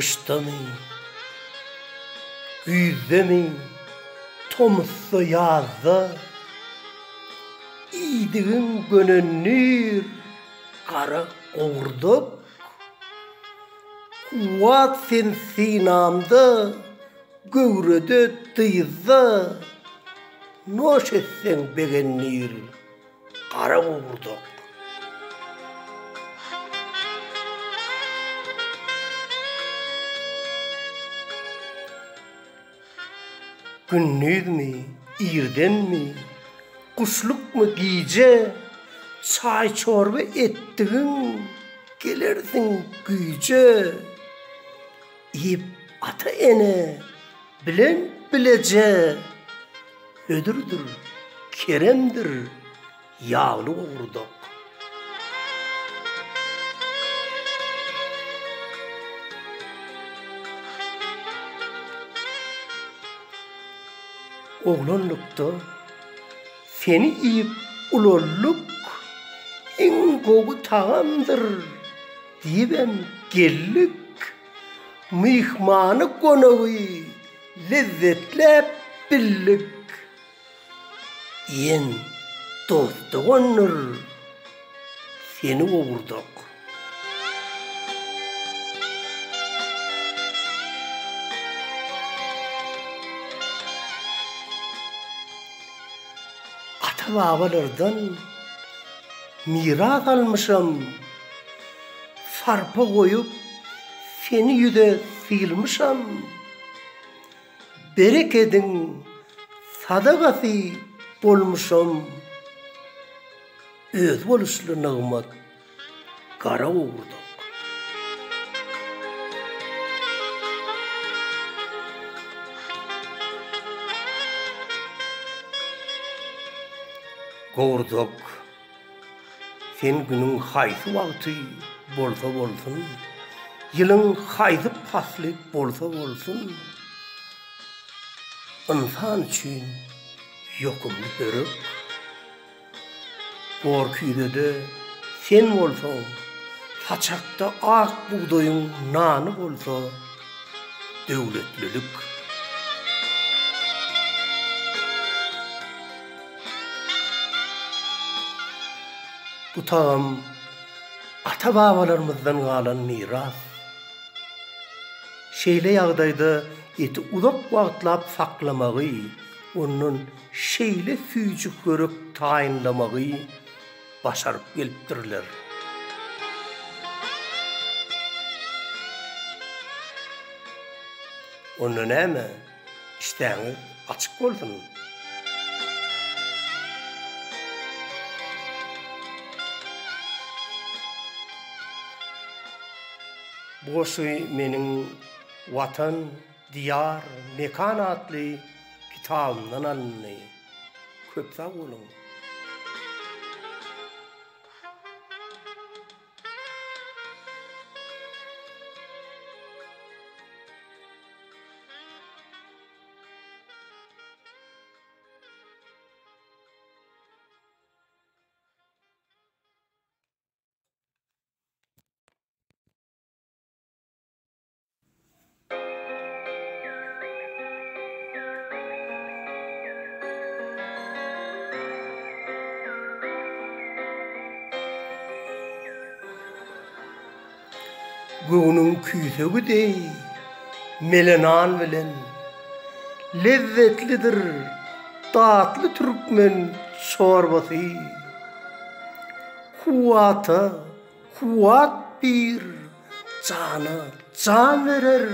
Gyşdamy, güýzdemi, tomusda, ýazda Iýdigiň gönendir gara gowurdak. Kuwwat sen synamda, göwrede, dyzda, Noş etseň begendir gara gowurdak. Gündizmi, irdenmi, guşlukmy, gije, Çaý-çorba etdigiň gelersiň güýje. Iýip ata-ene bilen bileje, Hödürdir, keremdir ýagly gowurdak. Oglanlykda seni iýip ulaldyk, Iň gowy tagamdyr diýibem geldik. Myhmany-gonagy lezzetläp bildik. Iýen dost-dogandyr seni gowurdak. Ata-babalardan miras almyşam, Sarpa goýup seni ýüze sylmyşam. Berekediň sadagasy bolmuşam, Özboluşly nygmat gara gowurdak. Gowurdak. Sen günüň haýsy wagty bolsa bolsun, ýylyň haýsy pasly bolsa bolsun, ynsan üçin ýokumly hörek. Gorküýzede sen bolsaň, saçakda ak bugdaýyň nany bolsa döwletlilik. Bu tagam ata-babalarymyzdan galan miras. Şeýle ýagdaýda eti uzak wagtlap saklamagy, ondan şeýle süýji hörek taýynlamagy başaryp gelipdirler. Onda näme? Işdäňiz açyk bolsun! Bu goşgy meniň Watan, Diýar, Mekan atly kitabymdan alyndy. Köp sag boluň! Göwnüň küýsegi deý mele nan bilen, Lezzetlidir datly türkmen çorbasy. Kuwwata kuwwat biýr, jana jan berer,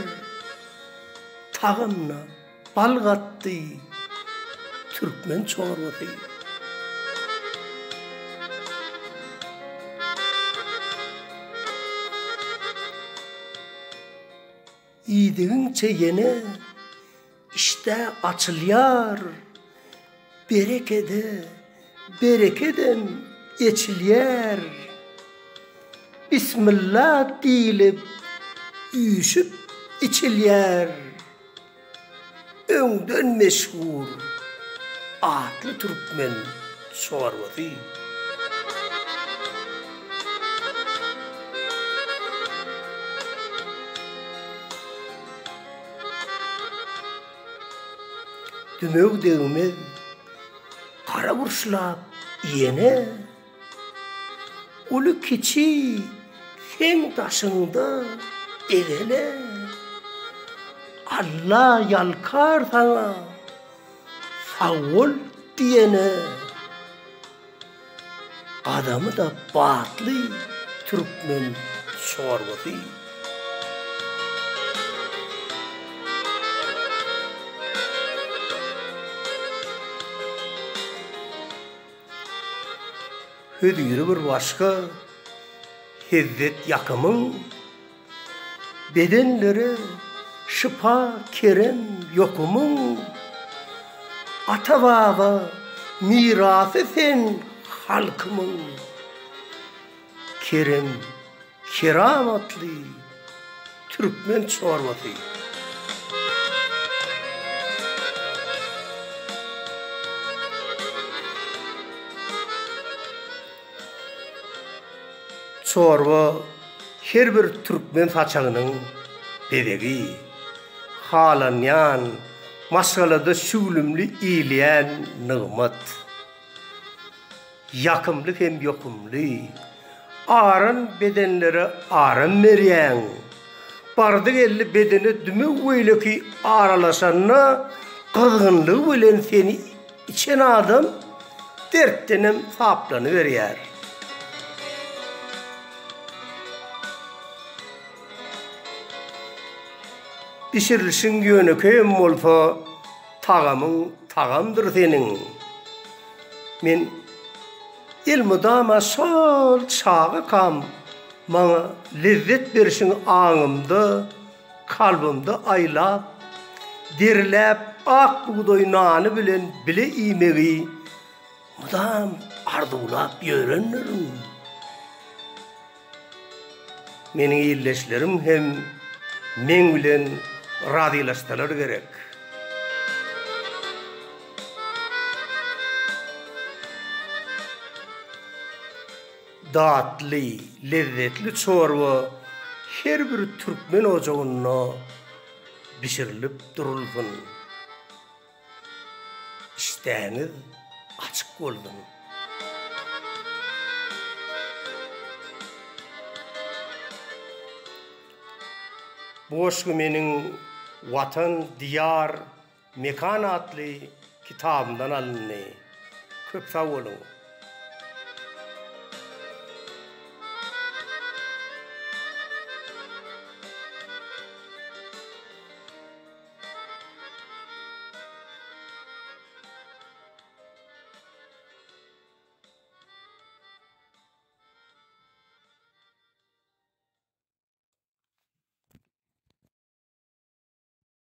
Tagamyna Bal gatdy türkmen çorbasy. Iýdigiňçe ýene işdä açylýar, Berekede berekedem eçilýär. Bismilla diýlip üýşüp içilýär. Öňden meşhur atly türkmen çorbasy. Dümew degmez gara burçlap iýene. Uly-kiçi seň daşyňda egele. Alla ýalkar saňa sag bol diýene. Gadamy-da batly türkmen çorbasy. Höziri bir başga, hezzet ýakymyň, Bedenlere şypa, kerem ýokumyň. Ata-baba mirasy sen halkymyň. Kerem, keramatly türkmen çorbasy. Çorba her bir türkmen saçagynyň bezegi, halanýan, maşgalada şüwlümli iýilýän nygmat. Ýakymly hem ýokumly. Aran bedenlere aram berýäň. Bardy-geldi bedene dümew beýleki aralaşanda gyzgynlygy bilen seni içen adam dertdenem saplanyberýär. Bişirilişiň ýönekeýem bolsa, tagamyň tagamdyr seniň. Men elmydama şol çagakam maňa lezzet berişiňi aňymda, kalbymda aýlap, derläp ak bugdaý nany bilen bile iýmegi mydam arzuwlap ýörendirin. Meniň ildeşlerim hem meň bilen razylaşsalar gerek. Datly, lezzetli çorba her bir türkmen ojagynda bişirilip durulsyn. Işdäňiz açyk bolsun! Bu goşgy meniň Watan, Diýar, Mekan atly kitabymdan alyndy. Köp sag boluň!